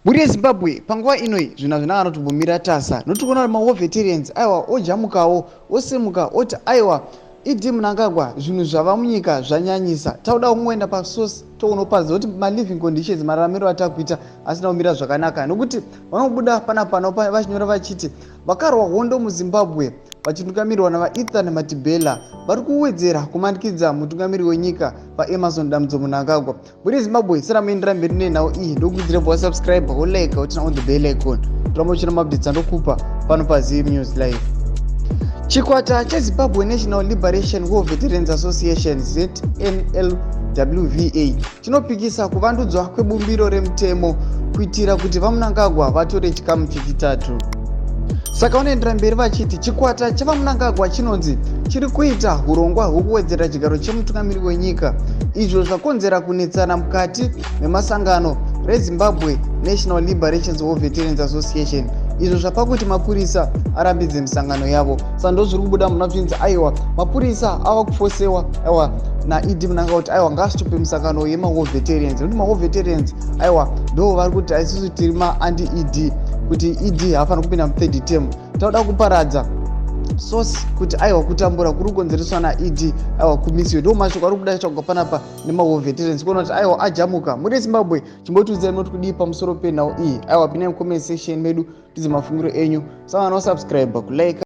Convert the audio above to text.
Mhuri yeZimbabwe, panguva ino zvinhu hazvina kana kutombomira tasa. Nokuti kuona kuti mawar veterans aiwa ojamukawo, osimuka oti aiwa, ED Mnangagwa, zvinhu zvava munyika zvanyanyisa. Tauda kungoenda pasource tounoparidza kuti maliving conditions, mararamiro atakuita asina kumira zvakanaka, nokuti vanobuda panapa vachinyora vachiti vakarwa hondo muZimbabwe vachitungamirirwa navaEthan Matibela vari kuwedzera kumanikidza mutungamiri wenyika vaEmmerson Dambudzo Mnangagwa. Mhuri yeZimbabwe, sara muendera mberi nenhau iyi, ndokuidzira wasubscribe, wolike, woturn on the bell icon, toramba uchina maupdates andokupa pano paZim News Live. Chikwata cheZimbabwe National Liberation War Veterans Association, ZNLWVA, chinopikisa kuvandudzwa kwebumbiro remutemo kuitira kuti vaMnangagwa vatore chikamu chechitatu. Saka vanoendera mberi vachiti chikwata chevaMnangagwa chinonzi chiri kuita urongwa hwekuwedzera chigaro chemutungamiri wenyika, izvo zvakonzera kunetsana mukati memasangano reZimbabwe National Liberation War Veterans Association, izvo zvapa kuti mapurisa arambidze misangano yavo. Saka ndo zviri kubuda muna zvinzi aiwa, mapurisa ava kufosewa aiwa naED Mnangagwa kuti aiwa, ngaasitope misangano yemawar veterans, nekuti mawar veterans aiwa ndo vari kuti isusu tiri maanti ED, kuti ED haafanira kupinda muthird term. Tauda kuparadza source kuti aiwa, kutambura kuri kukonzereswa naED aiwa kumisiwe. Ndo mashoko ari kubuda tsvagwa panapa nemawar veterans, kuona kuti aiwa ajamuka. Muri Zimbabwe, chimbotiudzai munoti kudii pamusoro penhau iyi. Aiwa, pinai mucomment section medu, tidze mafungiro enyu. Sangana nosubscribe, kulike.